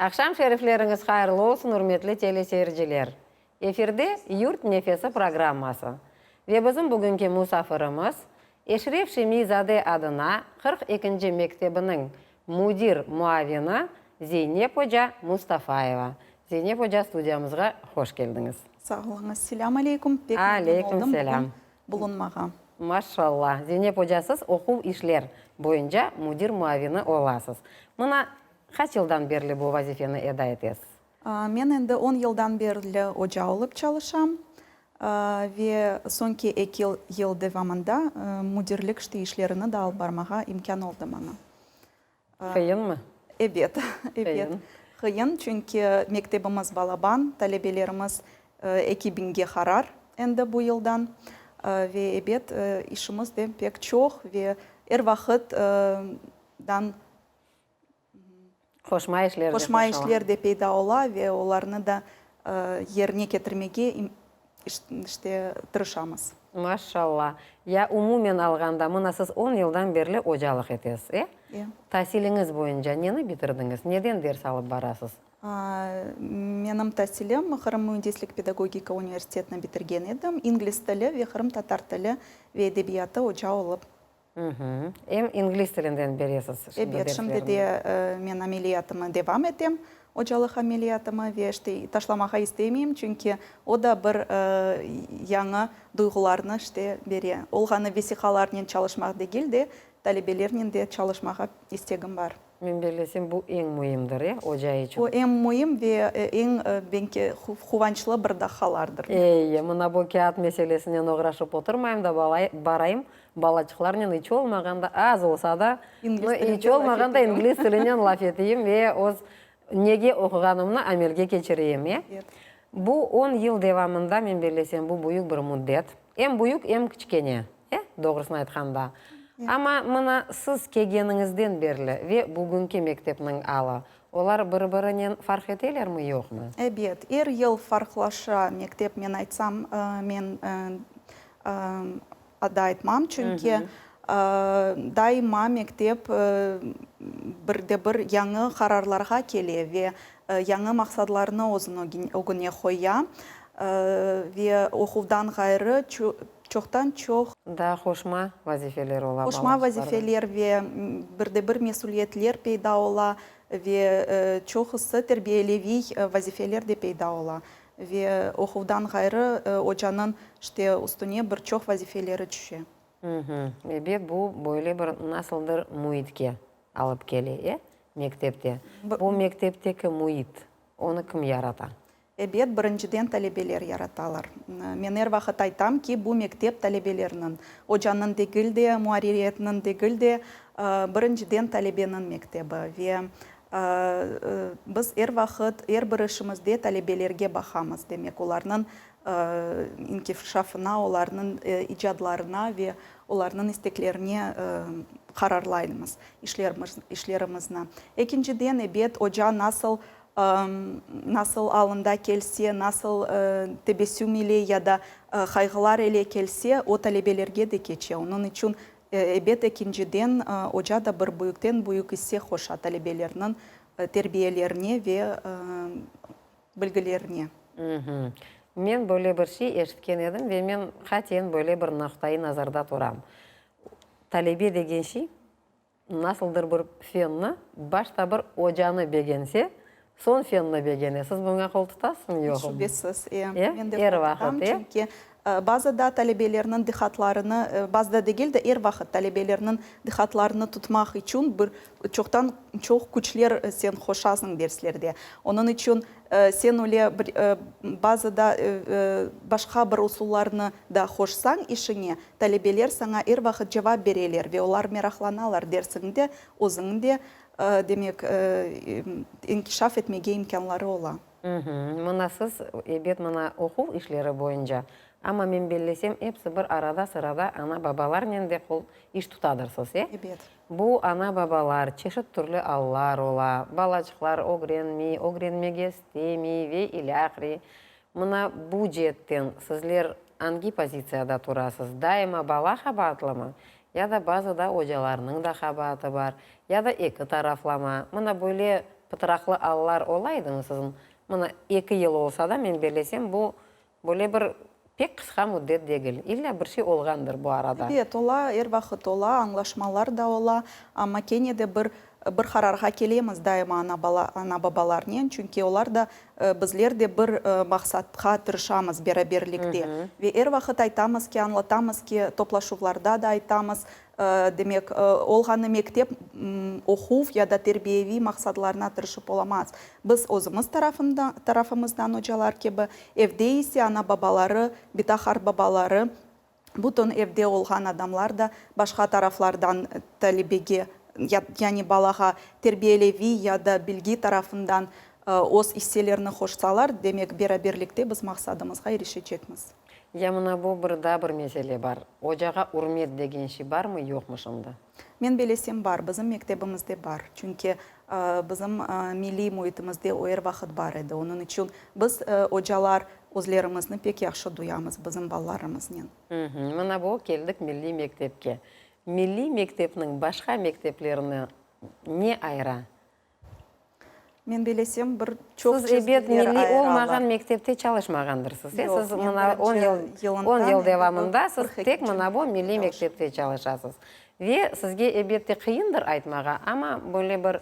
Aqşam şerifleriñiz hayırlı olsun, ürmetli teleseyirciler! Efirde Yurt nefesi programması ve bizim bugünki musafirimiz, Eşref Şemiy-zade adına 42-nci mektebiniñ müdir muavini Zeynep oca Mustafayeva. Zeynep oca, studiyamızğa hoş keldiñiz. Sağ oluñız. Selâm aleykum. Pek memnün oldım bugün bulunmağa. Maşallah. Zeynep oca, siz oquv işler boyunca müdir muavini olasız. Mına, qaç yıldan berli bu vazifeni eda etesiz? Men endi on yıldan berli oca olıp çalışam ve soñki eki yıl devamında müdirlik işte işlerini de alıp barmağa imkân oldı maña. Qıyınmı? Ebet, ebet. Qıyın, çünki mektebimiz balaban, talebelerimiz eki biñge qarar endi bu yıldan. Ve ebet, işimiz de pek çoq ve er vaqıt dan Qoşma işler de Qoşma işler de peyda ola ve olarnı da yerine ketirmege işte tırışamız. Maşşalla. Ya umumen alğanda, mına siz on yıldan berli ocalıq etesiz, e? E. Tasiliñiz boyunca neni bitirdiñiz, neden ders alıp barasız? Menim tasilim Qırım müendislik pedagogika universitetini bitirgen edim. İngliz tili ve qırımtatar tili ve edebiyatı oca olıp Em ingliz tilinden beresiz şimdi Ebet, şimdi de men ameliyatımı devam etem, ocalıq ameliyatımı ve işte taşlamağa istemeyim, çünki o da bir yañı duyğularnı işte bere. Olğanı vesiqalarnen çalışmaq degil de, talebelernen de çalışmağa istegim bar. Men bellesem, bu eñ müimdir, e, oca içün. O eñ müim ve eñ, belki, quvançlı bir daqqalardır. Ey, mına bu kâğıt meselesinen oğraşıp oturmayım da, barayım, balaçıqlarnen iç olmağanda, az olsa da, iç olmağanda ingliz tilinen laf eteyim ve öz nege oquğanımnı amelge keçireyim, e. Bu on yıl devamında, men bellesem, bu büyük bir müddet. Em büyük, em kiçkene. E, doğrusını aytqanda. Amma mına siz kelgeniñizden berli ve bugünki mektepniñ alı, olar bir-birinen farq etelermi, yoqmı? Ebet, er yıl farqlaşa mektep, men aytsam, men ada aytmam, çünki daima mektep bir de bir yañı qararlarğa kele ve yañı maqsadlarnı özüniñ ögüne qoya ve oquvdan ğayrı çoqtan-çoq. Daa qoşma vazifeler ola Qoşma balaçıqlarda. vazifeler ve bir de bir mesüliyetler peyda ola ve çoqusı terbiyeleviy vazifeler de peyda ola. Ve oquvdan ğayrı ocanıñ işte üstüne bir çoq vazifeleri tüşe. Ebet, bu böyle bir nasıldır müitke alıp kele, e, mektepte. Bu mektepteki müit, onı kim yarata? Ebet, birinciden talebeler yaratalar. Men er vaqıt aytam ki, bu mektep talebelerniñ, ocanıñ degil de, muarririyetniñ degil de, birinciden talebeniñ mektebi. Ve biz er vaqıt, er bir işimizde talebelerge baqamız, demek, olarnıñ inkişafına, olarnıñ icadlarına ve olarnıñ isteklerine qararlaymız işlerimizni. Ekinciden, ebet, oca nasıl Nasıl alında kelse, nasıl tebessüm ile ya da qayğılar ile kelse, o talebelerge de keçe. Onıñ içün, ebet, ekinciden, oca da bir büyükten büyük isse qoşa talebelerniñ terbiyelerine ve bilgilerine. Men böyle bir şey eşitken edim ve men qatiyen böyle bir noqtaiy nazarda turam. Talebe degen şey Nasıldır bir fenni başta bir ocanı begense, soñ fenni begene. Siz buña qol tutasızmı, yoqmı? Şübesiz, e. Men de qol tutam, çünki bazıda talebelerniñ diqqatlarını, bazıda degil de, er vaqıt talebelerniñ diqqatlarını tutmaq içün bir çoqtan çoq küçler sen qoşasıñ derslerde. Onıñ içün Sen öyle bir bazıda başqa bir usullarnı da qoşsañ işiñe, talebeler saña er vaqıt cevap bereler ve olar meraqlanalar dersiñ de, özüñ de, demek, inkişaf etmege imkânları ola. Mına siz, ebet, mına oquv işleri boyunca, amma men bellesem, episi bir arada-sırada ana-babalarnen de qol iş tutadırsız, e? Ebet. Bu ana-babalar, çeşit türlü allar ola, balaçıqlar ögrenmey, ögrenmege istemey ve ilâhre. Mına bu ceetten sizler angi pozitsiyada turasız, daima bala qabaatlımı, ya da bazıda ocalarnıñ da qabaatı bar, ya da eki taraflama? Mına böyle. pıtraqlı allar ola edimi siziñ? Mına, eki yıl olsa da, men bellesem, bu böyle bir pek qısqa müddet degil. İlla bir şey olğandır bu arada. Ebet, ola, er vaqıt ola, añlaşmalar da ola, amma kene de bir bir qararğa kelemiz daima ana-bala, ana-babalarnen, çünki olar da, bizler de bir maqsatqa tırışamız beraberlikte. Ve er vaqıt aytamız ki, añlatamız ki, toplaşuvlarda da aytamız, Demek, olğanı mektep oquv ya da terbiyeviy maqsadlarına tırışıp olamaz. Biz özümiz tarafımızdan ocalar kibi, evde ise ana-babaları, bita-qartbabaları, bütün evde olğan adamlar da başqa taraflardan talebege, yani balağa terbiyeleviy ya da bilgi tarafından öz isselerini qoşsalar, demek, beraberlikte biz maqsadımızğa irişecekmiz. Ya mına bu bir daa bir mesele bar. Ocağa ürmet degen şey barmı, yoqmı şimdi? Men belesem bar, bizim mektebimizde bar. Çünki bizim milliy müitimizde o er vaqıt bar edi. Onıñ içün biz, ocalar, özlerimizni pek yahşı duyamız bizim balalarımıznen. Mına bu keldik milliy mektepke. Milliy mektepniñ başqa mekteplerini ne ayıra? Men belesem, bir çoq Siz ebet çizgiler milliy ayıralar. olmağan mektepte çalışmağandırsız, e? Yoq, Siz men mına on birinci yıl, on yılından yıl endi devamında bu siz 42 tek mına bu milliy çalışam. mektepte çalışasız. Ve sizge ebette qıyındır aytmağa, amma böyle bir,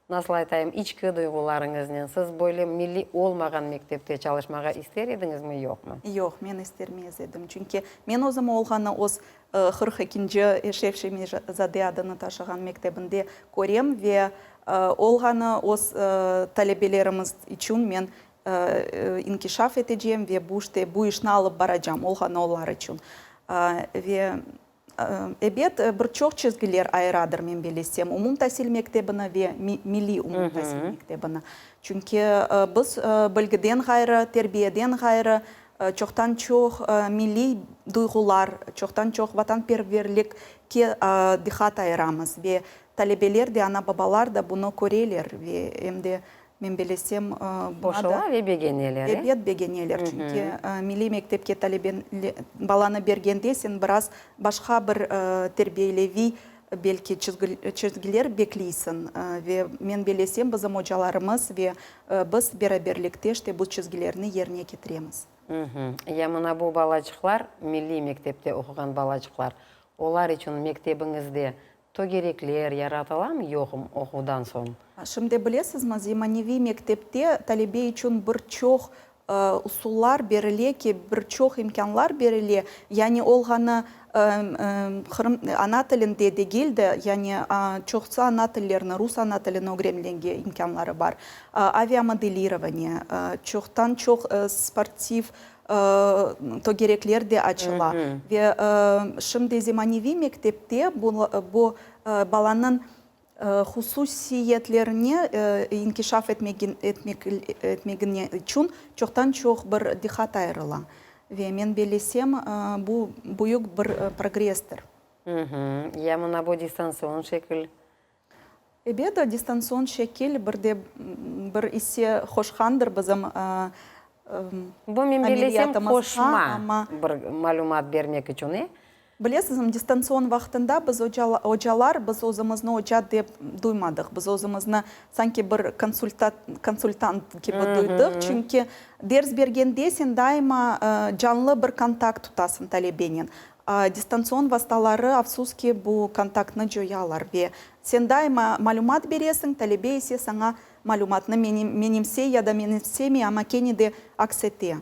nasıl aytayım, içki duyğularıñıznen siz böyle milliy olmağan mektepte çalışmağa ister ediñizmi, yoqmı? Yoq, men istermez edim. Çünki men özüm olğanı öz Qırq ekinci Eşref Şemi-zade adını taşığan mektebinde körem ve olğanı öz talebelerimiz içün men inkişaf etecem ve bu işte bu işni alıp baracam, olğanı olar içün. Ve ebet, bir çoq çizgiler ayıradır, men belesem, umumtasil mektebini ve milliy umumtasil mektebini. Çünki biz bilgiden ğayrı, terbiyeden ğayrı, Çoqtan-çoq milliy duyğular, çoqtan-çoq vatanperverlikke diqqat ayıramız ve talebeler de, ana-babalar da bunı köreler ve em de, men belesem, buña da. Qoşula ve begeneler, e? Ebet, begeneler, çünki milliy mektepke talebe, balanı bergende sen biraz başqa bir terbiyeleviy, belki, çizgiler bekleysiñ ve men belesem, bizim ocalarımız ve Biz beraberlikte işte bu çizgilerni yerine ketiremiz. Ya mına bu balaçıqlar, milliy mektepte oquğan balaçıqlar, olar içün mektebiñizde tögerekler yaratılamı, yoqmı oquvdan soñ? Şimdi bilesizmi, zemaneviy mektepte talebe içün bir çoq usullar berile ki, bir çoq imkânlar berile, yani olğanı qırım ana tilinde degil de, yani çoqsa ana tillerini, rus ana tilini ögrenmege imkânları bar, aviamodelirovaniye, çoqtan-çoq sportiv tögerekler de açıla. Ve şimdi zemaneviy mektepte bu balanıñ hususiyetlerine inkişaf etmegine içün çoqtan-çoq bir diqqat ayırıla. Ve men bellesem, bu büyük bir progresstir. Ya mına bu distantsion şekil? Ebet, distantsion şekil bir de bir isse qoşqandır bizim Bu, men bellesem, qoşma bir malümat bermek içün, e? Bilesizmi, distantsion vaqtında biz ocalar, biz özümizni oca dep duymadıq. Biz özümizni sanki bir konsultant kibi duydıq. Çünki ders bergende sen daima canlı bir kontakt tutasıñ talebenen. Distantsion vastaları, afsus ki, bu kontaktnı coyalar ve sen daima malümat beresiñ, talebe ise saña malümatnı menimsey ya da menimsemey, amma kene de aks ete.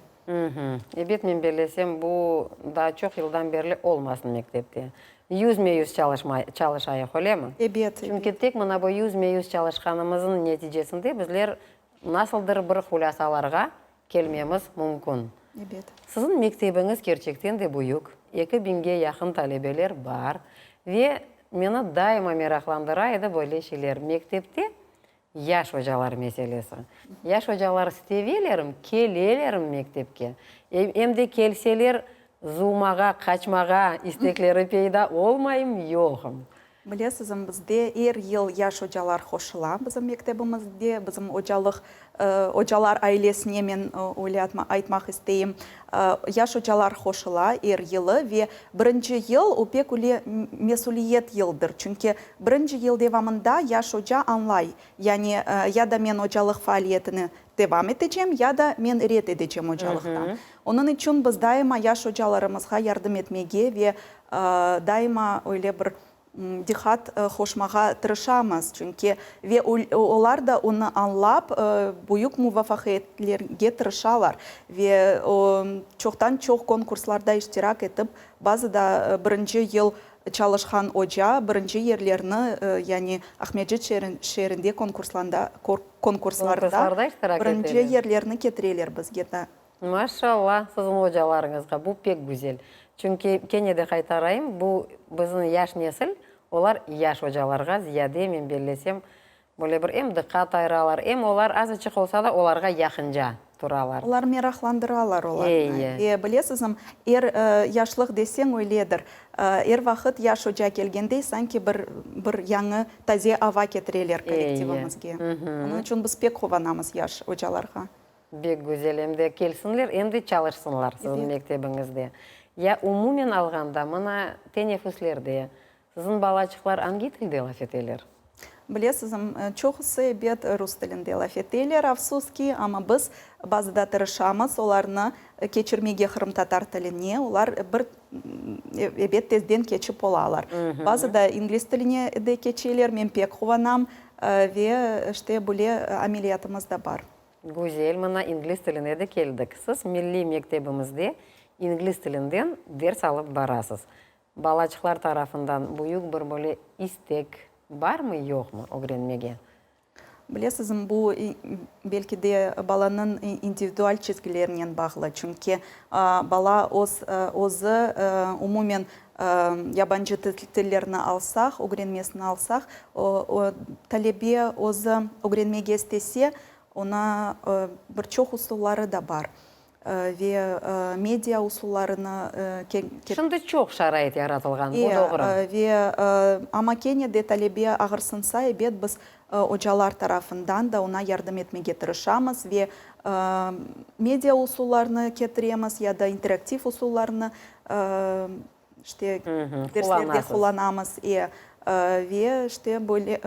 Ebet, men bellesem, bu daa çoq yıldan berli olmasın mektepte. Yüzme-yüz çalışayıq, öylemi? Ebet. Çünki tek mına bu yüzme-yüz çalışqanımıznıñ neticesinde bizler nasıldır bir hulâsalarğa kelmemiz mümkün. Ebet. Siziñ mektebiñiz kerçekten de büyük, 2000-ge yaqın talebeler bar ve meni daima meraqlandıra edi böyle şeyler, mektepte Yaş ocalar meselesi. Yaş ocalar sevelermi, kelelermi mektepke? Em de kelseler, zuvmağa, qaçmağa istekleri peyda olmaymı, yoqmı? Bilesizmi, bizde er yıl yaş ocalar qoşula bizim mektebimizge, bizim ocalıq, ocalar ailesine men öyle aytmaq isteyim. Yaş ocalar qoşula er yılı ve birinci yıl o pek öyle mesüliyet yıldır. Çünki birinci yıl devamında yaş oca añlay, yani ya da men ocalıq faaliyetini devam etecem, ya da men red edecem ocalıqtan. Onıñ içün biz daima yaş ocalarımızğa yardım etmege ve daima öyle bir diqqat qoşmağa tırışamız, çünki ve olar da onı añlap, büyük muvafaqiyetlerge tırışalar ve çoqtan-çoq konkurslarda iştirak etip, bazıda birinci yıl çalışqan oca birinci yerlerni, yani Aqmescit şeerinde konkurslarda birinci yerlerni ketireler bizge. Maşallah, siziñ ocalarıñızğa, bu pek güzel. Çünki, kene de qaytarayım, bu bizim yaş nesil, olar yaş ocalarğa ziyade, men bellesem, böyle bir em diqqat ayıralar, em olar azıçıq olsa da, olarğa yaqınca turalar. Olar meraqlandıralar olarnı. Eyi. Ve bilesizmi, er yaşlıq deseñ öyledir. Er vaqıt yaş oca kelgende sanki bir bir yañı taze ava ketireler kollektivimizge. Onıñ içün biz pek quvanamız yaş ocalarğa. Bek güzel, em de kelsinler, em de çalışsınlar siziñ mektebiñizde. Ya umumen alğanda, mına, teneffüslerde siziñ balaçıqlar angi tilde laf eteler? Bilesizmi, çoqusı, ebet, rus tilinde laf eteler, afsus ki, amma biz bazıda tırışamız olarnı keçirmege qırımtatar tiline, olar bir, ebet, tezden keçip olalar. Bazıda ingliz tiline de keçeler, men pek quvanam ve, işte, böyle ameliyatımız da bar. Güzel, mına ingliz tiline de keldik. Siz milliy mektebimizde ingliz tilinden ders alıp barasız. Balaçıqlar tarafından büyük bir böyle istek barmı, yoqmı ögrenmege? Bilesizmi, bu belki de balanıñ individual çizgilerinen bağlı. Çünki bala öz, özü umumen yabancı tillerni alsaq, ögrenmesini alsaq, talebe özü ögrenmege istese, oña bir çoq usulları da bar. Ve media usullarını Şimdi çoq şarait yaratılğan, bu doğru. Ve amma kene de talebe ağırsınsa, ebet, biz ocalar tarafından da oña yardım etmege tırışamız ve media usullarını ketiremiz ya da interaktiv usullarnı işte, derslerde qullanamız. E, ve işte, böyle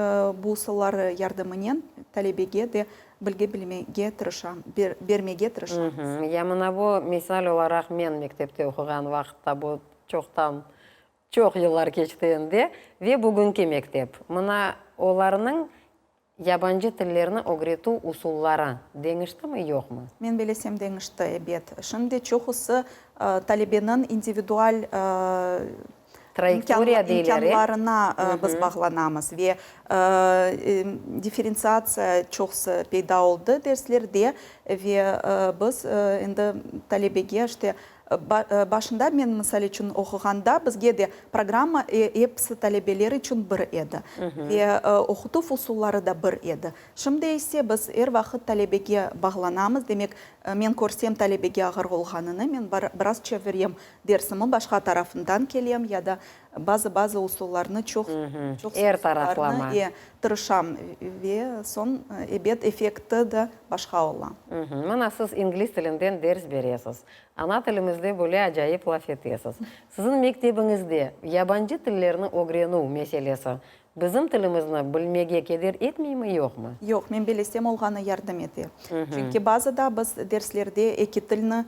bu usullar yardımınen talebege de bilgi bilmege tırışam, bermege tırışamız. Ya mına bu, misal olaraq, men mektepte oquğan vaqıtta, bu çoqtan Çoq yıllar keçti endi ve bugünki mektep, mına olarnıñ yabancı tillerni ögretüv usulları deñiştimi, yoqmı? Men bilesem, deñişti, ebet. Şimdi çoqusı talebeniñ individual Trayektoriya deyler, e? imkânlarına biz bağlanamız ve differentsiatsiya çoqusı peyda oldı derslerde ve biz endi talebege işte Başında men, misal içün, oquğanda bizge de programma episi talebeler içün bir edi ve oqutuv usulları da bir edi. Şimdi ise biz er vaqıt talebege bağlanamız, demek, men körsem talebege ağır olğanını, men biraz çevirem dersimi, başqa tarafından kelem ya da bazı-bazı usullarnı, çoq çoq Er taraflama. Tırışam ve soñ, ebet, effekti de başqa ola. Mına siz ingliz tilinden ders beresiz. Ana tilimizde böyle acayip laf etesiz. Siziñ mektebiñizde yabancı tillerni ögrenüv meselesi bizim tilimizni bilmege keder etmeymi, yoqmı? Yoq, men bilesem, olğanı yardım ete. Çünki bazıda biz derslerde eki tilni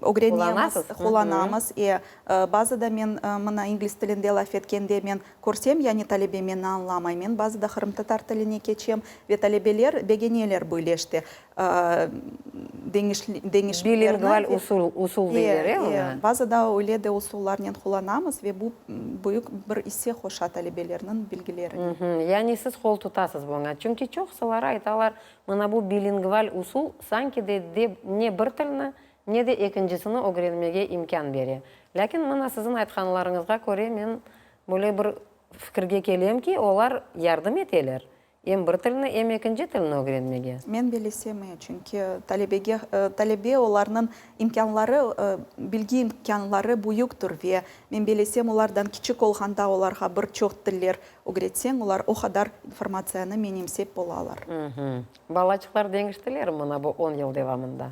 ögrenemiz, qullanamız. E, bazıda men mına ingliz tilinde laf etkende men körsem, yani talebe meni añlamay, men bazıda qırımtatar tiline keçem ve talebeler begeneler böyle işte deñişmelerni. Bilingval usul, usul deyler, e, oña? Bazıda öyle de usullarnen qullanamız ve bu büyük bir isse qoşa talebelerniñ bilgilerine. Yani siz qol tutasız buña. Çünki çoqsuları aytalar, Mına bu bilingval usul sanki de de ne bir tilni, ne de ekincisini ögrenmege imkân bere. Lâkin mına siziñ aytqanlarıñızğa köre men böyle bir fikirge kelem ki, olar yardım eteler. Em bir tilni, em ekinci tilni ögrenmege. Men belesem, e, çünki talebege, talebe olarnıñ imkânları, bilgi imkânları büyüktir ve men belesem, olardan kiçik olğanda olarğa bir çoq tiller ögretseñ, olar o qadar informatsiyanı menimsep olalar. Balaçıqlar deñiştilermi mına bu on yıl devamında?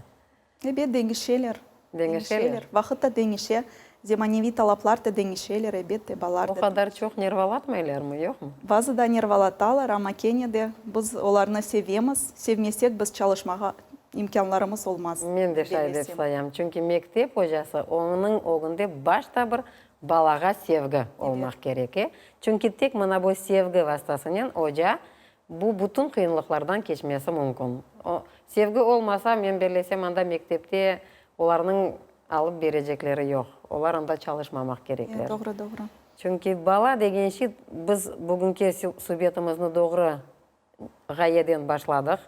Ebet, deñişeler. Deñişeler. Vaqıt da deñişe, zemaneviy talaplar da deñişeler, ebette, balalar da. O qadar çoq nervalatmaylarmı, yoqmı? Bazıda nervalatalar, amma kene de biz olarnı sevemiz. Sevmesek, biz çalışmağa imkânlarımız olmaz. Men de şay dep sayam. Çünki mektep ocası, onıñ ögünde başta bir balağa sevgi olmaq kerek, e. Çünki tek mına bu sevgi vastasınen oca Bu bütün qıyınlıqlardan keçmesi mümkün. O, sevgi olmasa, men bellesem, anda mektepte olarnıñ alıp berecekleri yoq. Olar anda çalışmamaq kerekler. Doğru, doğru. Çünki bala degen şey, biz bugünki subetimizni doğru ğayeden başladıq.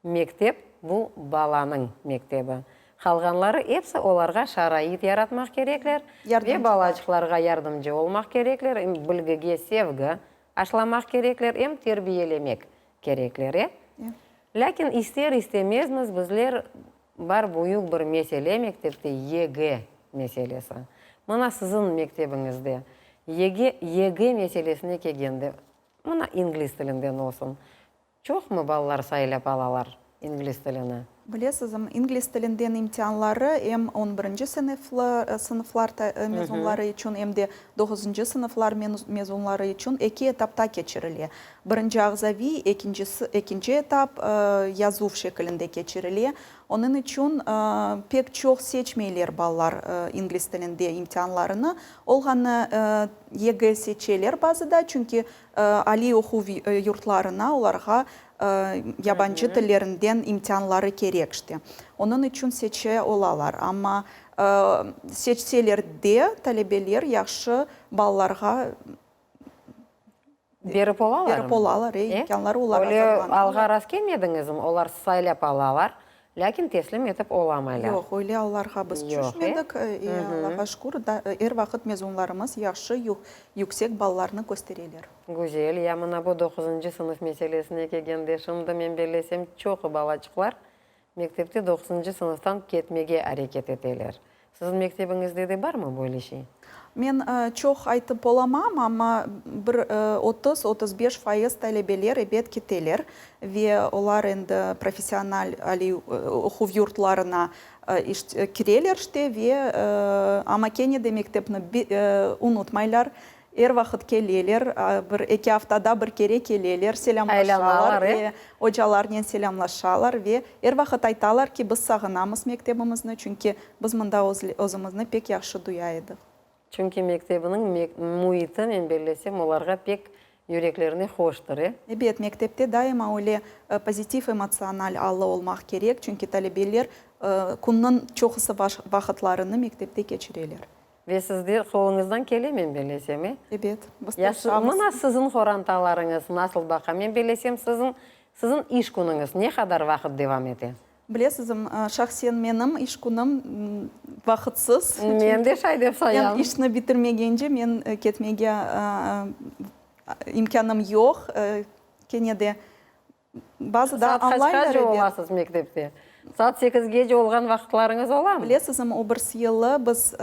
Mektep, bu balanıñ mektebi. Qalğanları episi olarğa şarait yaratmaq kerekler ve balaçıqlarğa yardımcı olmaq kerekler, em bilgige sevgi aşlamaq kerekler, em terbiyelemek kerekler, e. Lâkin ister-istemezmiz bizler bar büyük bir mesele mektepte, YG meselesi. Mına siziñ mektebiñizde YG, YG meselesine kelgende, mına ingliz tilinden olsun, Çoqmı balalar saylap alalar ingliz tilini? Bilesizmi, ingliz tilinden imtianları em on birinci sınıflar mezunları içün, em de doquzıncı sınıflar mezunları içün eki etapta keçirile. Birinci ağzaviy, ekincisi, ekinci etap yazuv şekilinde keçirile. Onıñ içün pek çoq seçmeyler balalar ingliz tilinde imtianlarını. Olğanı YG seçeler bazıda, çünki Aliy oquv yurtlarına olarğa yabancı tillerinden imtianları kerek işte. Onıñ içün seçe olalar. Amma seçseler de, talebeler yahşı ballarğa berip olalarmı? Berip olalar, e, imkânları olar Öyle alğa rastkelmediñizmi? Olar saylap alalar, Lâkin teslim etip olamaylar. Yoq, öyle allarğa biz tüşmedik. Allağa şükür, er vaqıt mezunlarımız yahşı, yüksek ballarnı köstereler. Güzel. Ya mına bu doquzıncı sınıf meselesine kelgende, şimdi men bellesem, çoqu balaçıqlar mektepte doquzıncı sınıftan ketmege areket eteler. Siziñ mektebiñizde de barmı böyle şey? Men çoq aytıp olamam, amma bir 30, 35% talebeler ebet keteler ve olar endi professional aliy oquv yurtlarına kireler işte ve amma kene de mektepni unutmaylar, Er vaqıt keleler, bir eki aftada bir kere keleler, selâmlaşalar, e, ocalarnen selâmlaşalar ve er vaqıt aytalar ki, biz sağınamız mektebimizni, çünki biz mında özümizni pek yahşı duya edik. Çünki mektebiniñ müiti, men bellesem, olarğa pek yüreklerine hoştır, e. Ebet, mektepte daima öyle pozitiv emotsional alı olmaq kerek, çünki talebeler künniñ çoqusı vaqıtlarını mektepte keçireler. Ve sizde qoluñızdan kele, men bellesem, e? Ebet, biz Ya tırışamız. mına siziñ qorantalarıñız nasıl baqa? Men bellesem, siziñ, siziñ iş künüñiz ne qadar vaqıt devam ete? Bilesizmi, şahsen menim iş künüm vaqıtsız. Men de şay dep sayam. Men işni bitirmegence, men ketmege imkânım yoq. Kene de Bazıda Saat añlaylar, qaçqace ebet. olasız mektepte? Saat sekizgece olğan vaqıtlarıñız olamı? Bilesizmi, o bir yılı biz,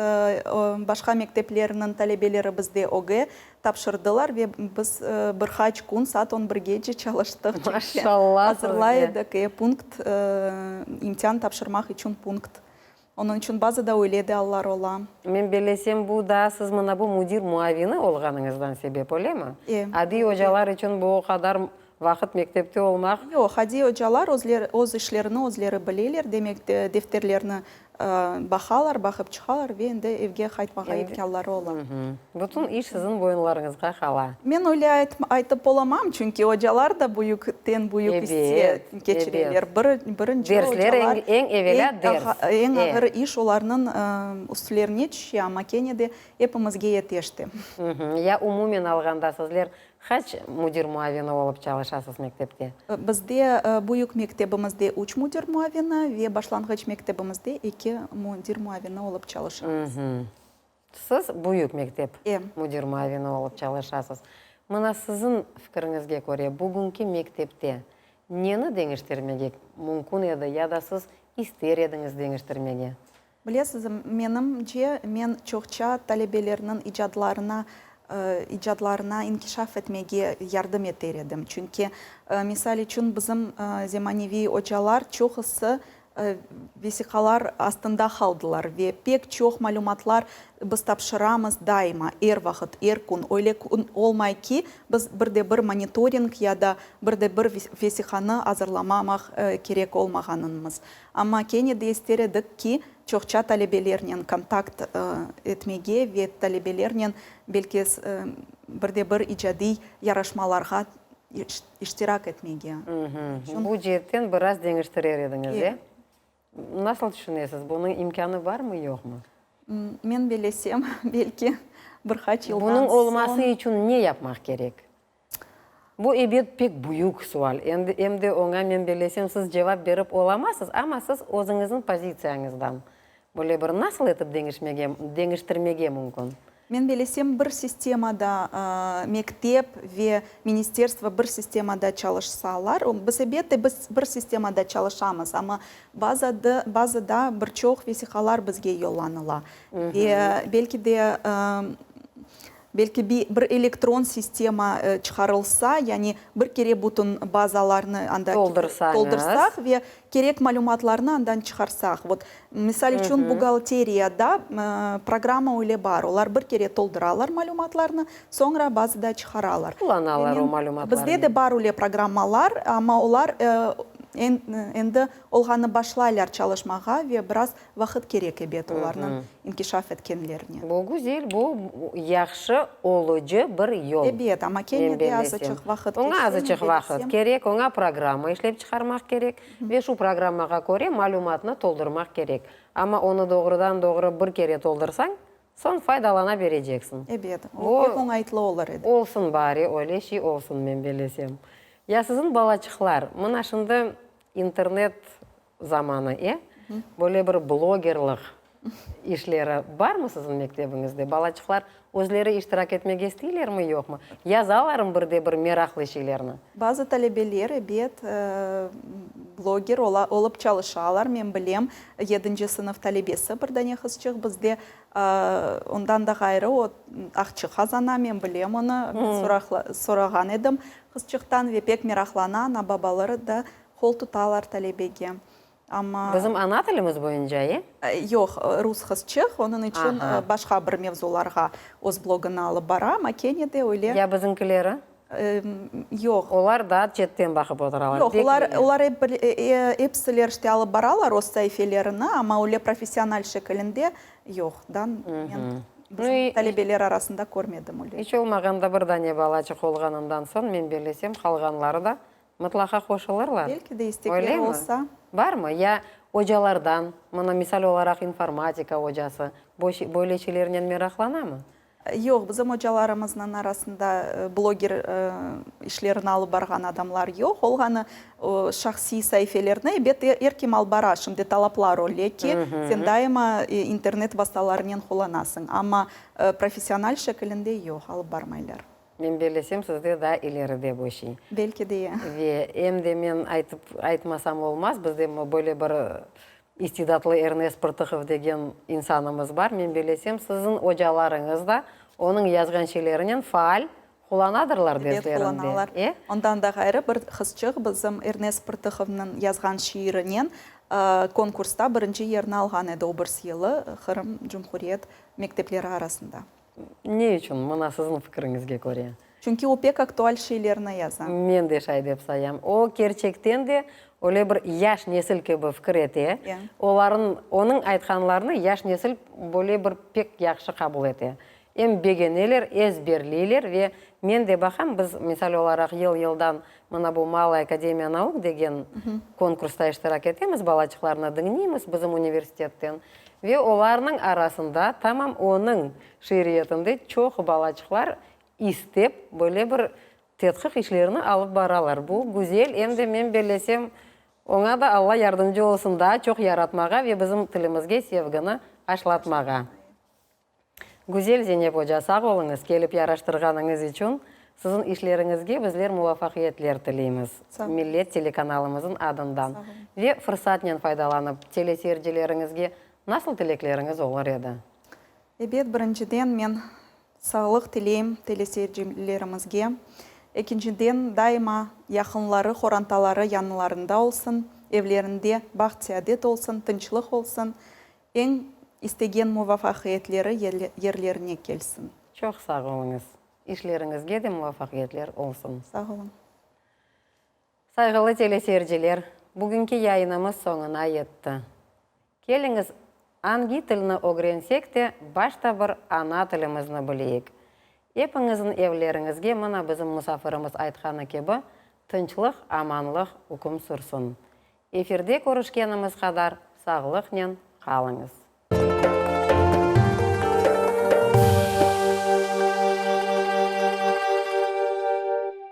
başqa mekteplerniñ talebeleri bizde ög tapşırdılar ve biz bir qaç kün saat on birgece çalıştıq, çünki Maşallah sizge! azırlay edik, e, punkt, imtian tapşırmaq içün punkt. Onıñ içün bazıda öyle de allar ola. Men bellesem, bu daa siz mına bu müdir muavini olğanıñızdan sebep, öylemi? E. Adiy ocalar içün bu o qadar vaqıt mektepte olmaq. Yoq, adiy ocalar özleri, öz işlerini özleri bileler, demek, defterlerni baqalar, baqıp çıqalar ve endi evge qaytmağa imkânları ola. Bütün iş siziñ boyunlarıñızğa qala. Men öyle aytıp olamam, çünki ocalar da büyükten büyük isse keçireler. Birinci Dersler, ocalar, eñ evelâ ders. Eñ ağır iş olarnıñ üstlerine tüşe, amma kene de epimizge yeteşti. Ya umumen alğanda sizler qaç müdir muavini olıp çalışasız mektepte? Bizde büyük mektebimizde üç müdir muavini ve başlanğıç mektebimizde eki müdir muavini olıp çalışamız. Siz büyük mektep müdir muavini olıp çalışasız. Mına siziñ fikiriñizge köre, bugünki mektepte neni deñiştirmege mümkün edi ya da siz ister ediñiz deñiştirmege? Bilesiz, menimce, men çoqça talebelerniñ icadlarına icadlarına inkişaf etmege yardım eter edim. Çünki, misal içün, bizim zemaneviy ocalar çoqusı vesiqalar astında qaldılar ve pek çoq malümatlar biz tapşıramız daima, er vaqıt, er kün. Öyle kün olmay ki, biz bir de bir monitoring ya da bir de bir vesiqanı azırlamamaq kerek olmağanınmız. Amma kene de ister edik ki, çoqça talebelernen kontakt etmege ve talebelernen belki bir de bir icadiy yaraşmalarğa iştirak etmege. Bu ceetten biraz deñiştirer ediñiz, e? Nasıl tüşünesiz, bunıñ imkânı barmı, yoqmı? Men belesem, belki bir qaç yıldan soñ. Bunıñ olması içün ne yapmaq kerek? Bu, ebet, pek büyük sual, endi, em de oña, men bellesem, siz cevap berip olamazsız, amma siz özüñizniñ pozitsiyañızdan böyle bir nasıl etip deñişmege, deñiştirmege mümkün? Men bellesem, bir sistemada mektep ve ministerstvo bir sistemada çalışsalar, biz, ebette, biz bir sistemada çalışamız, amma bazıda, bazıda bir çoq vesiqalar bizge yollanıla ve belki de, Belki bir elektron sistema çıqarılsa, yani bir kere bütün bazalarnı anda toldırsaq ve kerek malümatlarnı andan çıqarsaq. Vot, misal içün, buhgalteriyada programma öyle bar, olar bir kere toldıralar malümatlarnı, soñra bazıda çıqaralar. Qullanalar o malümatlarnı. Bizde de bar öyle programmalar, amma olar endi olğanı başlaylar çalışmağa ve biraz Vaqıt kerek, ebet, olarnıñ inkişaf etkenlerine. Bu güzel, bu yahşı olucı bir yol. Ebet, amma kene de azıçıq vaqıt keçse, Oña azıçıq vaqıt kerek, oña programma işlep çıqarmaq kerek ve şu programmağa köre malümatnı toldurmaq kerek. Amma onı doğrudan-doğru bir kere toldursañ, soñ faydalana bereceksiñ. Ebet, o pek oñaytlı olur edi. Olsun bari, öyle şey olsun, men belesem. Ya siziñ balaçıqlar, mına şimdi internet zamanı, e? Böyle bir blogerlıq işleri barmı siziñ mektebiñizde? Balaçıqlar özleri iştirak etmege isteylermi, yoqmı? Yazalarmı bir de bir meraqlı şeylerni? Bazı talebeler, ebet, bloger olıp çalışalar, men bilem, yedinci sınıf talebesi bir dane qızçıq bizde, ondan da ğayrı o aqçı qazana, men bilem onı, men sorağan edim qızçıqtan ve pek meraqlana, ana-babaları da Qol tutalar talebege, amma. Bizim ana tilimiz boyunca, e? Yoq, rus qızçıq, onıñ içün başqa bir mevzularğa öz blogını alıp bara, amma kene de öyle. Ya bizimkileri? Yoq. Olar daa çetten baqıp oturalar. Yoq, olar, olar ep bir, episiler işte alıp baralar öz saifelerini, amma öyle professional şekilinde yoq, da, men bizim talebeler arasında körmedim öyle. İç olmağanda bir dane balaçıq olğanından soñ, men bellesem, qalğanları da Mıtlaqa qoşulırlar. Belki de istekleri olsa. Barmı? Ya ocalardan, mına misal olaraq informatika ocası böyle şeylernen meraqlanamı? Yoq, bizim ocalarımıznıñ arasında bloger işlerini alıp barğan adamlar yoq. Olğanı şahsiy saifelerni, ebet, er kim alıp bara. Şimdi talaplar öyle ki, sen daima internet vastalarınen qullanasıñ. Amma professional şekilinde yoq, alıp barmaylar. Men bellesem, sizde daa ileride bu şey. Belki de. Ve em de men aytıp, aytmasam olmaz, bizde böyle bir istidatlı Ernest Pırtıhov degen insanımız bar. Men bellesem, siziñ ocalarıñız da onıñ yazğan şeylerinen faal qullanadırlar Ebet, derslerinde, qullanalar. e? Ondan da ğayrı bir qızçıq bizim Ernest Pırtıhovnıñ yazğan şiirinen konkursta birinci yerni alğan edi o bir yılı Qırım Cumhuriyet mektepleri arasında. Ne içün, mına siziñ fikriñizge köre? Çünki o pek aktual şeylerni yaza. Men de şay dep sayam. O, kerçekten de, öyle bir yaş nesil kibi fikir ete. Olarıñ, onıñ aytqanlarını yaş nesil böyle bir pek yahşı qabul ete. Em begeneler, ezberleyler ve men de baqam, biz, misal olaraq, yıl-yıldan mına bu Malaya akademiya nauk degen konkursta iştirak etemiz, balaçıqlarnı diñleymiz bizim universitetten. Ve olarnıñ arasında tamam onıñ şiiriyetinde çoq balaçıqlar istep, böyle bir tedqiq işlerini alıp baralar. Bu güzel, em de men bellesem, oña da Alla yardımcı olsun daa çoq yaratmağa ve bizim tilimizge sevgini aşlatmağa. Güzel, Zeynep oca, sağ oluñız, kelip yaraştırğanıñız içün. Siziñ işleriñizge bizler muvafaqiyetler tileymiz, Millet telekanalımızıñ adından. Ve fırsatnen faydalanıp, teleseyircileriñizge nasıl tilekleriñiz olur edi? Ebet, birinciden men sağlıq tileyim teleseyircilerimizge. Ekinciden, daima yaqınları, qorantaları yanlarında olsun, evlerinde baht-seadet olsun, tınçlıq olsun, eñ istegen muvafaqiyetleri yerlerine kelsin. Çoq sağ oluñız. İşleriñizge de muvafaqiyetler olsun. Sağ oluñ. Sayğılı teleseyirciler, bugünki yayınımız soñuna yetti. Keliñiz, angi tilni ögrensek de, başta bir ana tilimizni bileyik. Epiñizniñ evleriñizge mına bizim musafirimiz aytqanı kibi, tınçlıq, amanlıq üküm sürsün. Efirde körüşkenimiz qadar sağlıqnen qalıñız.